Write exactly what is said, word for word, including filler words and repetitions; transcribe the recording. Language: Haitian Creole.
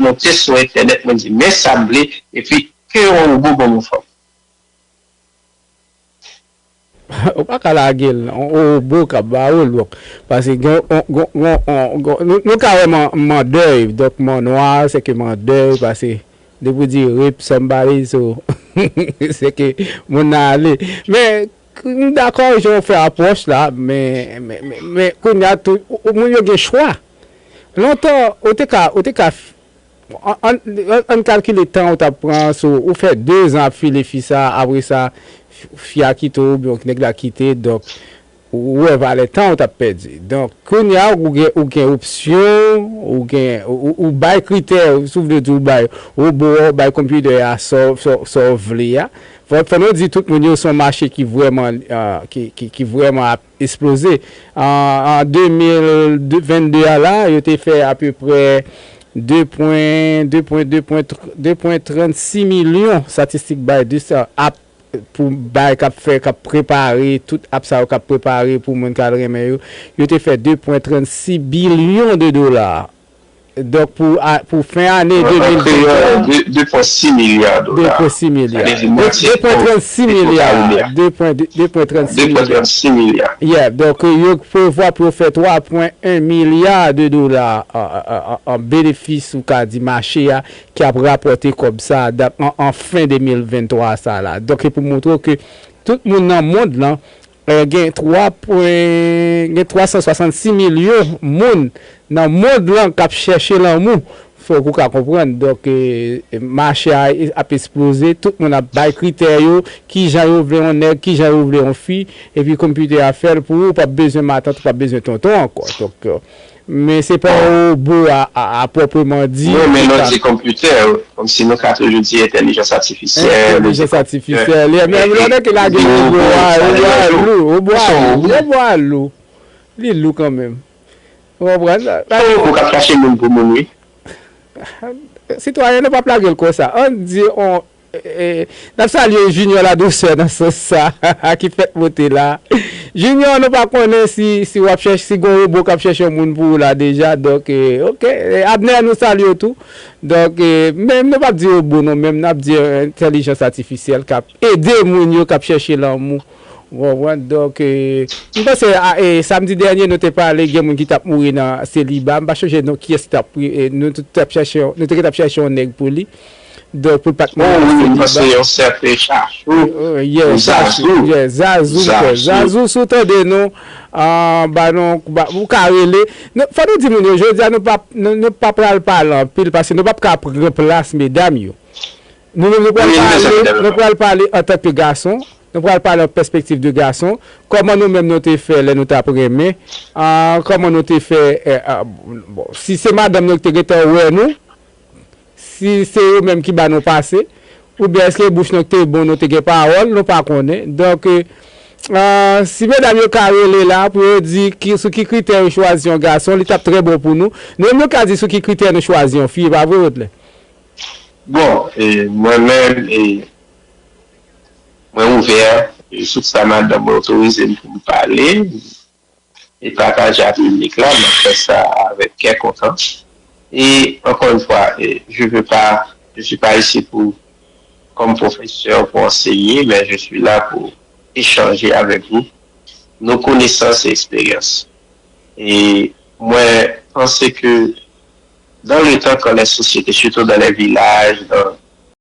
monte sou entènèt, mwen di, men sa m vle, epi ke yon wobo ban m yon fanm. Ou pa ka lage l non, ou bo k ap ba ou lòk. Paske gen, gen, gen, gen, gen, nou, nou ka wè m an, m an dèy, donk m an nwa, se ke m an dèy, paske depi w di rape somebody, so, se ke moun nan ale. Men, m dakò jan w fè apwòch la, men, men, men, men kounye a tou, ou- moun yo gen chwa. Lontan, ou te ka, ou te ka Ann kalkile tan ou t ap pran sou ou fè dezan ap file fi sa, apre sa fi a kite w oubyen nèg la kite, donk ou wè valè tan ou t ap pèdi. Donk kounye a ou gen ou gen opsyon, ou gen ou, ou bay kritè, si w vle di ou bay wobo a, ou bay konpitè a sa w vle a. Fò, fò nou di tout moun yo se yon mache ki vrèman ki, ki, ki vrèman ap esploze. An, an de mil vennde a la, yo te fè apeprè de pwen, de pwen, de pwen, de pwen trannsis milyon statistik bay de sa ap pou bay k ap fè, k ap prepare, tout ap sa yo k ap prepare pou moun k al renmen yo. Yo te fè de pwen trannsis bilyon de dola. Donk pou, pou fen ane de mil vennde a. De pwen sis milya dola. De pwen sis milya. De pwen trannsis milya. De pwen trannsis milya. Yeah, donk yo prevwa pou yo fè twa pwen en milya de dola an benefis ou ka di mache a ki ap rapòte kòb sa an fen de mil venntwa sa la. Donk se pou montre w ke tout moun nan mond lan gen twa pwen gen twa san swasannsis milyon moun nan mond lan k ap chèche lanmou. Fòk ou ka konprann. Donk mache a ap esploze, tout moun ap bay kritè yo, kijan yo vle yon nèg, kijan yo vle yon fi, epi konpitè a fè l pou ou, ou p ap bezwen matant, ou p ap bezwen tonton ankò. Donk men se pa yon wobo a, a, a pwòpman di. Wi, men lè w di konpitè, kòmsi nou ka toujou di entèlijans atifisyèl. Entèlijans atifisyèl. Lè w nèk lage wobo a, wobo a lou, wobo a lou. Li lou kanmenm. Ou konprann? Sa yon wobo k ap chache moun pou moun, wi. Sitwayen, nou p ap lage l konsa. Ann di on E, n ap salye Junior Ladouceur nan sans sa ki fèk monte la. Junior, nou pa konnen si, si w ap chèche, si gon wobo k ap chèche yon moun pou ou la deja. Donk, e, oke. E, Abner, nou salye w tou. Donk, e, men nou p ap di wobo non, men n ap di entèlijans atifisyèl k ap ede moun yo k ap chèche lanmou. Ou konprann? Donk, e, m panse a, e, samdi dènye, nou te pale, gen moun ki t ap mouri nan seliba. M pa chonje non kiyès ki t ap, e, nou t ap chèche, nou te gentan ap chèche yon nèg pou li. Donk, pou l pa t mouri nan seliba. Oh, wi, m panse yon sèten Chachou. Zazou. Zazou, m kwè. Zazou, si w tande nou, ba nou, ou ka rele. Fò nou di moun yo, jodi a, nou pa, nou pa pral pale anpil, paske nou p ap ka pran plas medam yo. Nou menm, nou pral pale, nou pral pale antanke gason, nou pral pale an pèspektiv de gason, kòman nou menm nou te fè lè nou t ap renmen, kòman nou te fè, bon, si se madanm nou ki te gentan wè nou, si se yo menm ki ba nou pase, oubyen èske bouch nou te bon, nou te gen pawòl, nou pa konnen. Donk, si medam yo ka rele la pou yo di sou ki kritè yo chwazi yon gason, li t ap trè bon pou nou. Nou menm nou ka di sou ki kritè nou chwazi yon fi, e pa vre, Rodlè? Bon, mwen menm, mwen ouvè sou sa madanm mwen otorize m pou m pale e pataje ak piblik la, m ap fè sa avèk kè kontan. E encore une fois, je veux pas, je suis pas ici pour, comme professeur, pour enseigner, mais je suis là pour échanger avec vous nos connaissances et expériences. E mwen panse ke dans le temps quand les sociétés, surtout dans les villages, dans